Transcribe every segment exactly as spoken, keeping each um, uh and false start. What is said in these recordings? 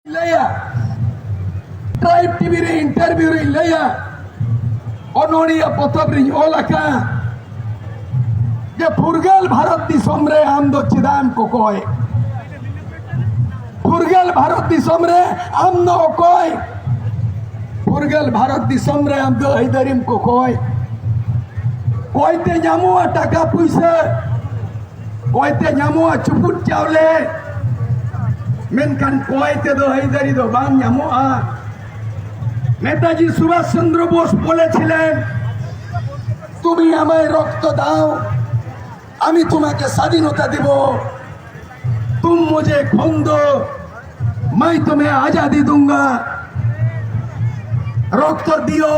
ᱞᱟᱹᱭᱟ, tribe TV ᱨᱮ interview ᱨᱮᱧ ᱞᱟᱹᱭᱟ, ᱚᱱᱚᱬᱦᱤᱭᱟᱹ ᱯᱚᱛᱚᱵ ᱨᱮᱧ ᱚᱞ ᱟᱠᱟᱫ ᱡᱮ ᱯᱷᱩᱨᱜᱟᱹᱞ ᱵᱷᱟᱨᱚᱛ ᱫᱤᱥᱚᱢ ᱨᱮ ᱟᱢ ᱫᱚ ᱪᱮᱫᱟᱜ ᱮᱢ ᱠᱚᱠᱚᱭ? ᱯᱷᱩᱨᱜᱟᱹᱞ ᱵᱷᱟᱨᱚᱛ ᱫᱤᱥᱚᱢ ᱨᱮ ᱟᱢ ᱫᱚ ᱚᱠᱚᱭ? ᱯᱷᱩᱨᱜᱟᱹᱞ ᱵᱷᱟᱨᱚᱛ ᱫᱤᱥᱚᱢ ᱨᱮ ᱟᱢ ᱫᱚ ᱟᱹᱭᱫᱟᱹᱨᱤᱢ ᱠᱚᱠᱚᱭ᱾ ᱠᱚᱭ ᱛᱮ ᱧᱟᱢᱚᱜᱼᱟ ᱴᱟᱠᱟ ᱯᱩᱭᱥᱟᱹ, ᱠᱚᱭ ᱛᱮ ᱧᱟᱢᱚᱜᱼᱟ ᱪᱩᱯᱩᱫ ᱪᱟᱣᱞᱮ, ᱢᱮᱱᱠᱷᱟᱱ ᱠᱚᱭ ᱛᱮᱫᱚ ᱟᱹᱭᱫᱟᱹᱨᱤ ᱫᱚ ᱵᱟᱝ ᱧᱟᱢᱚᱜᱼᱟ᱾ নেতাজি সুভাষ চন্দ্র বোস বলেছিলেন, তুমি আমায় রক্ত দাও, আমি তোমাকে স্বাধীনতা দেব। तुम मुझे खून दो, मैं तुम्हें आजादी दूंगा। রক্ত দিও,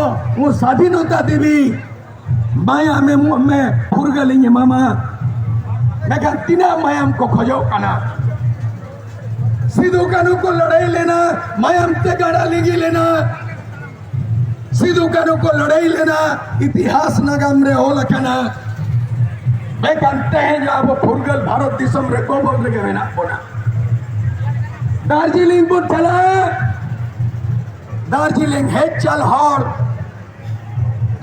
ᱢᱟᱭᱟᱢ ᱮᱢᱚᱜ ᱢᱮ, ᱯᱷᱩᱨᱜᱟᱹᱞᱤᱧ ᱮᱢᱟᱢᱟ᱾ ᱢᱮᱱᱠᱷᱟᱱ ᱛᱤᱱᱟᱹᱜ ᱢᱟᱭᱟᱢ ᱠᱚ ᱠᱷᱚᱡᱚᱜ ᱠᱟᱱᱟ? ᱥᱤᱫᱩ ᱠᱟᱹᱱᱦᱩ ᱠᱚ ᱞᱟᱹᱲᱦᱟᱹᱭ ᱞᱮᱱᱟ, ᱢᱟᱭᱟᱢ ᱛᱮ ᱜᱟᱰᱟ ᱞᱤᱸᱜᱤ ᱞᱮᱱᱟ᱾ ᱥᱤᱫᱩ ᱠᱟᱹᱱᱦᱩ ᱠᱚ ᱞᱟᱹᱲᱦᱟᱹᱭ ᱞᱮᱱᱟ, ᱤᱛᱤᱦᱟᱥ ᱱᱟᱜᱟᱢ ᱨᱮ ᱚᱞ ᱟᱠᱟᱱᱟ᱾ ᱢᱮᱱᱠᱷᱟᱱ ᱛᱮᱦᱮᱧ ᱟᱵᱚ ᱯᱷᱩᱨᱜᱟᱹᱞ ᱵᱷᱟᱨᱚᱛ ᱫᱤᱥᱚᱢ ᱨᱮ ᱜᱚᱵᱚᱞ ᱨᱮᱜᱮ ᱢᱮᱱᱟᱜ ᱵᱚᱱᱟ᱾ ᱫᱟᱨᱡᱤᱞᱤᱝ ᱵᱚᱱ ᱪᱟᱞᱟᱜᱼᱟ, ᱫᱟᱨᱡᱤᱞᱤᱝ ᱦᱮᱡ ᱪᱟᱞ ᱦᱚᱲ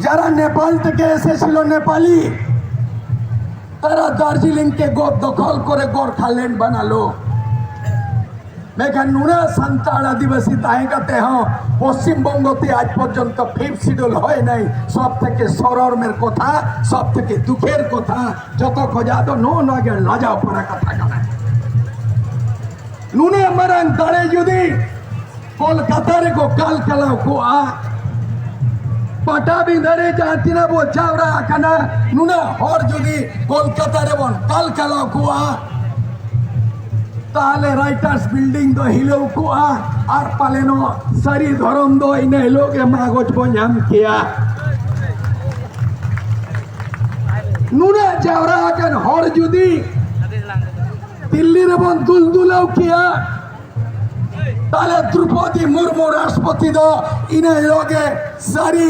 যারা নেপাল থেকে এসেছিল নেপালি, তারা দার্জিলিংকে গো-, দখল করে গোর্খাল্যান্ড বানালো। ᱢᱮᱱᱠᱷᱟᱱ ᱱᱩᱱᱟᱹᱜ ᱥᱟᱱᱛᱟᱲ ᱟᱹᱫᱤᱵᱟᱹᱥᱤ ᱛᱟᱦᱮᱸ ᱠᱟᱛᱮ ᱦᱚᱸ ᱯᱚᱥᱪᱤᱢ ᱵᱚᱝᱜᱚ ᱛᱮ ᱟᱡ ᱯᱚᱨᱡᱚᱱᱛᱚ ᱯᱷᱤᱯᱛᱷ ᱥᱤᱰᱩᱞ ᱦᱩᱭ ᱱᱟᱭ᱾ ᱥᱚᱵ ᱛᱷᱮᱠᱮ ᱥᱚᱨᱚᱨᱢᱮᱨ ᱠᱚᱛᱷᱟ, ᱥᱚᱵ ᱛᱷᱮᱠᱮ ᱫᱩᱠᱷᱮᱨ ᱠᱚᱛᱷᱟ, ᱡᱚᱛᱚ ᱠᱷᱚᱡᱟᱜ ᱫᱚ ᱱᱚᱜᱼᱚ ᱱᱚᱣᱟ ᱜᱮ ᱞᱟᱡᱟᱣ ᱯᱟᱲᱟ ᱠᱟᱛᱷᱟ ᱠᱟᱱᱟ᱾ ᱱᱩᱱᱟᱹᱜ ᱢᱟᱨᱟᱝ ᱫᱟᱲᱮ ᱡᱩᱫᱤ ᱠᱳᱞᱠᱟᱛᱟ ᱨᱮᱠᱚ ᱠᱟᱞᱠᱟᱞᱟᱣ ᱠᱚᱜᱼᱟ, ᱯᱟᱴᱟᱵᱤᱸᱫᱷᱟᱹ ᱨᱮ ᱡᱟᱦᱟᱸ ᱛᱤᱱᱟᱹᱜ ᱵᱚ ᱡᱟᱣᱨᱟ ᱟᱠᱟᱱᱟ, ᱱᱩᱱᱟᱹᱜ ᱦᱚᱲ ᱡᱩᱫᱤ ᱠᱳᱞᱠᱟᱛᱟ ᱨᱮᱵᱚᱱ ᱠᱟᱞᱠᱟᱞᱟᱣ ᱠᱚᱜᱼᱟ, ᱛᱟᱦᱞᱮ ᱨᱟᱭᱴᱟᱨᱥ ᱵᱤᱞᱰᱤᱝ ᱫᱚ ᱦᱤᱞᱟᱹᱣ ᱠᱚᱜᱼᱟ, ᱟᱨ ᱯᱟᱞᱮᱱᱚᱜ ᱥᱟᱹᱨᱤ ᱫᱷᱚᱨᱚᱢ ᱫᱚ ᱤᱱᱟᱹ ᱦᱤᱞᱳᱜ ᱜᱮ ᱢᱟᱜᱚᱡ ᱵᱚ ᱧᱟᱢ ᱠᱮᱭᱟ᱾ ᱱᱩᱱᱟᱹᱜ ᱡᱟᱣᱨᱟ ᱟᱠᱟᱱ ᱦᱚᱲ ᱡᱩᱫᱤ ᱫᱤᱞᱞᱤ ᱨᱮᱵᱚᱱ ᱫᱩᱞ ᱫᱩᱞᱟᱹᱣ ᱠᱮᱭᱟ, ᱛᱟᱦᱞᱮ ᱫᱨᱩᱯᱚᱫᱤ ᱢᱩᱨᱢᱩ ᱨᱟᱥᱴᱨᱚᱯᱚᱛᱤ ᱫᱚ ᱤᱱᱟᱹ ᱦᱤᱞᱳᱜ ᱜᱮ ᱥᱟᱹᱨᱤ